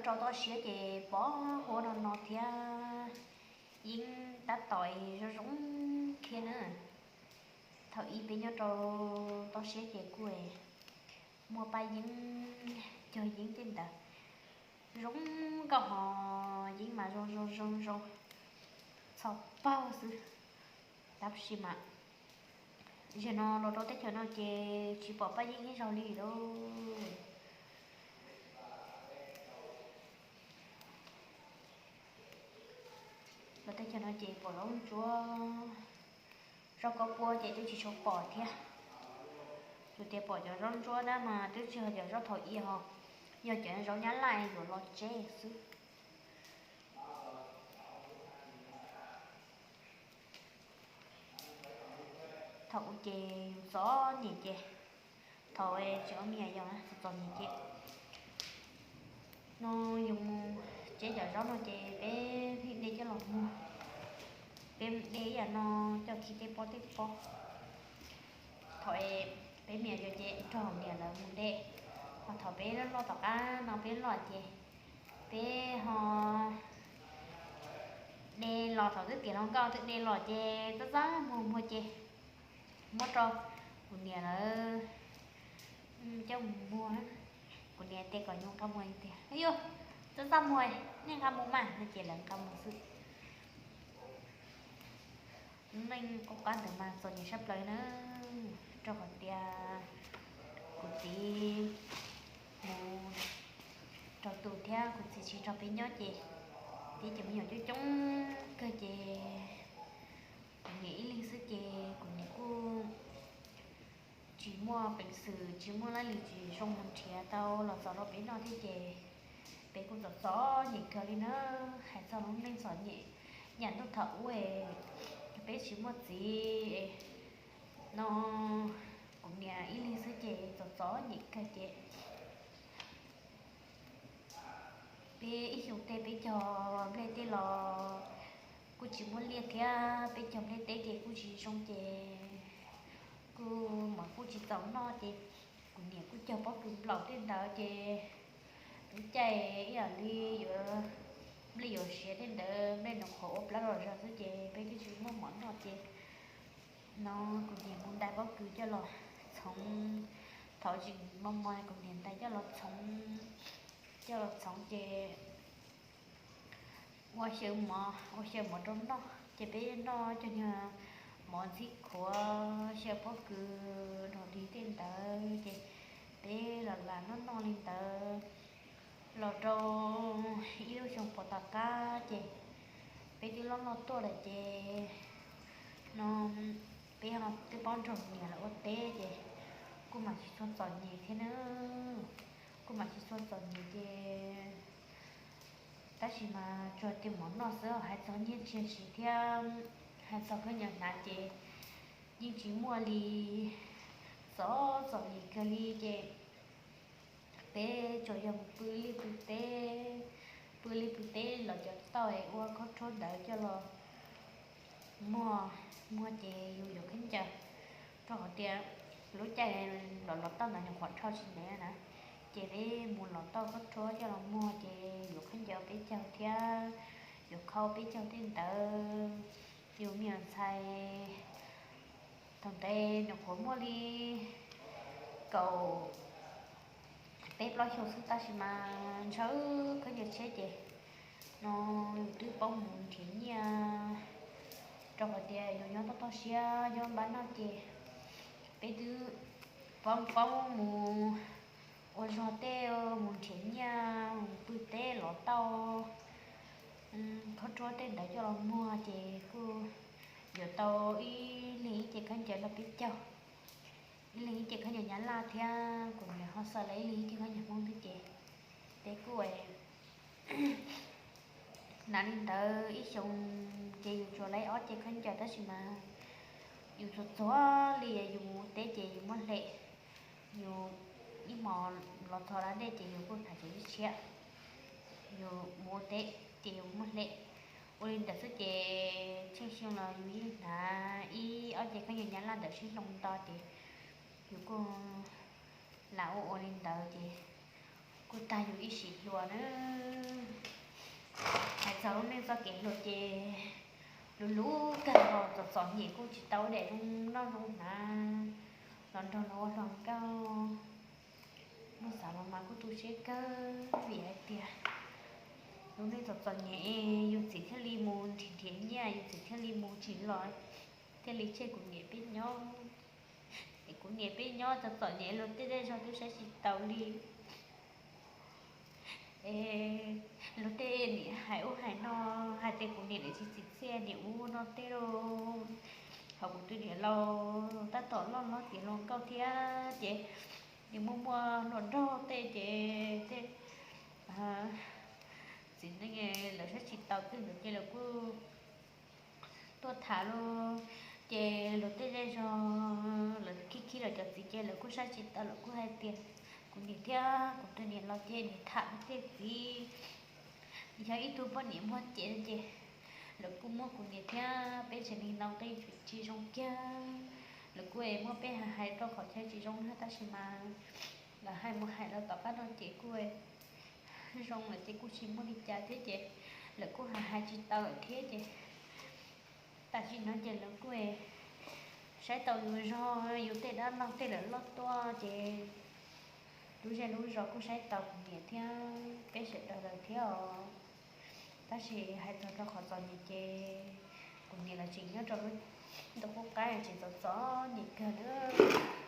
Rau toj siab ces pom huab no no thiab, yeeb tab tom zoo zoo thiab na. Thaum ub peb nyob rau toj siab ces kuj muaj paj yeeb, cog yeeb tej ntawd zoo nkauj hos yeeb mas zoo zoo zoo zoo txhua paug xwb. Tab sis mas zaum no los rau teb chaws no ces tsis pom paj yeeb ib zaug li lauj. Los teb chaws no ces pom zaub ntsuab, zaub kab puab ces twb tsis tshua pom thiab. Tsuas tias pom cov zaub ntsuab tab mas twb tsis yog cov zaub thaum ub ho, yog cov zaub nyab laj yuav los tseb xwb. Thaum ub ces yus txom nyem ces, thaum tsis ua me nyuam yaus txom txom nyem ces, no yus mus tseb cov zaub no ces peb pheej de coj los muag, peb mus de ib yam no coj khi tej pob tej pob. Thaum peb me nyuam yaus ces nrog niam lawv mus de, ho thaum peb loj loj tom qab no peb loj ces peb ho de los, thaum twb tiav hluas nkauj twb de los ces txaj txaj muag muag ces muab rau kuv niam lawv coj mus muag. Kuv niam tes kom nyuj nqa muag tias, Yuav, txaj txaj muag, nej nqa mus mas, no ces lawv nqa mus xwb. Lub neej qub qab ntawd mas txom nyem sab plaws na, rau qhov tias kuv txiv mus rau tus thiab kuv txiv tsis nrog peb nyob ces, peb cov me nyuam coob coob kawg ces kuv niam ib leeg xwb ces kuv niam kuj tsis muaj peev xwm, tsis muaj laj lim tsis zoo mus nrhiav tau los txog rau peb noj thiab ces peb kuj txom txom nyem kawg li na. Hais txog lub neej txom nyem, yam ntuj thaum ub peb tsis muaj txiv no, kuv niam ib leeg xwb ces txom txom nyem kawg ces peb ib xyoo tej peb cog nplej tej los kuj tsis muaj liaj thiab, peb cog nplej teb ces kuj tsis zoo ces kuj mov kuj tsis txaus noj ces kuv niam kuj cog pob kws nplaum tej ntawd ces lub caij ib yam li yuav, nplej yuav siav tej ntawd, nplej nyuam qhuav ua plab los zog xwb ces peb twb tsis muaj mov noj ces no kuv niam mus ntais pob kws coj los txhoov. Thaum tseem mos mos kuv niam ntais coj los txhoov, coj los txhoov ces ua xyaw mov, ua xyaw mov rau noj ces peb noj cov niag mov ntxhib khuav, xyaw pob kws, nrog dig tej ntawd ces peb los lam noj noj li ntawd los rau ib lub xyoo puas tom qab ces peb twb loj loj tuaj lawm ces no peb ho twb paub nrog niam lawv ua teb ces kuj mam tsis txhob txom nyem thiab na, kuj mam tsis txhob txom nyem ces tab sis mas tsuas tias mov noj xwb, hais txog nyiaj txiag siv thiab hais txog khaub ncaws hnav ces yeej tsis muaj li, txom txom nyem kawg li ces peb tsuas yog mus pw liaj pw teb, pw liaj pw teb los cov tauj es ua khaub rhuab ntawd coj los muag, muag ces yus yuav khaub ncaws, rau qhov tias lub caij los los tauj ntawd nyuam qhuav rho tsis ntev na, ces peb mus los tauj khaub rhuab coj los muag ces yuav khaub ncaws peb caug thiab yuav khau peb caug tej ntawd, yus me nyuam ntxhais thaum ntawd nyuam qhuav muaj li kaum peb plaub xyoo xwb tab sis mas ntshaw khaub ncaws tshiab ces no yus twb paub mus nrhiav nyiaj, rau qhov tias yus nyob toj toj siab nyob npab noj ces peb twb paub paub mus ua zog tej, mus nrhiav nyiaj, mus pw teb los tauj khaub rhuab tej ntawd coj los muag ces kuj yuav tau ib leeg ib ce khaub ncaws rau peb caug, ib leeg ib ce khaub ncaws Nyab Laj thiab kuv niam ho xa lawv ib leeg ib ce khaub ncaws Hmoob thiab ces peb kuj hnav li ntawd ib xyoo ces yus tsuas lawv ob ce khaub ncaws tab sis mas yus txog txog li yus mus teb ces yus muab hlem, yus ib hmos los txog da dej ces yus kuj hnav cov tshiab, yus mus ua teb ces yus muab hlem. Ua li ntawd xwb ces tsheej xyoo los yus yeej hnav ib ob ce khaub ncaws Nyab Laj ntawm sib hloov nto ces yus kuj lam ua ua li ntawd ces Kuj tag yus ib sim hluas na. Hais txog lub neej txoj kev hluas ces lub lub kawg los txom txom nyem, kuj tsis tau daim zoo noj zoo hnav los nrog luag ua hluas nkauj. Muab xav los mas kuj tu siab kawg vim hais tias lub neej txom txom nyem, yus txiv thiaj li mus nrhiav nrhiav nyiaj, yus txiv thiaj li mus tsis los, thiaj li tseg kuv niam peb nyob. Es kuv niam peb nyob txom txom nyem, luag tej zej zog twb saib tsis taus li. Es luag tej niam hais ub hais no, hais tias kuv niam tsis txim txiaj niam ub no tej lauj. Ho kuv tus niam laus tab tom loj hlob tiav hluas nkauj thiab ces nws muaj muaj hluas nraug tej ces tej txiv neej lawv saib tsis taus twg ntawd ces lawv kuj tuaj tham lauj. Ces luag tej zej zog lawv khib khib lawv cov txiv ces lawv kuj saib tsis taus, lawv kuj hais tias kuv niam thiab kuv tus niam laus ces niam tham tej txiv yog ib tug poj niam muaj cem no ces lawv kuj muab kuv niam thiab peb tsev neeg ntoo qij tsis zoo kiag. Lawv kuj muab peb hais hais rau qhov chaw tsis zoo na, tab sis mas lawv hais mus hais los tom qab no ces kuj zoo lawm ces kuj tsis muaj li cas thiab ces lawv kuj hais hais tsis tau lawm thiab ces tam sim no ces lawv kuj saib tau yus zog, yus tej dab laug tej lawv loj tuaj ces lub zej lub zos kuj saib tau kuv niam thiab peb sawv daws lawm thiab os. Tab sis hais txog rau qhov txom nyem ces kuv niam lawv tseem nyob rau lub ntuj qub qab tseem txom txom nyem kawg nawb.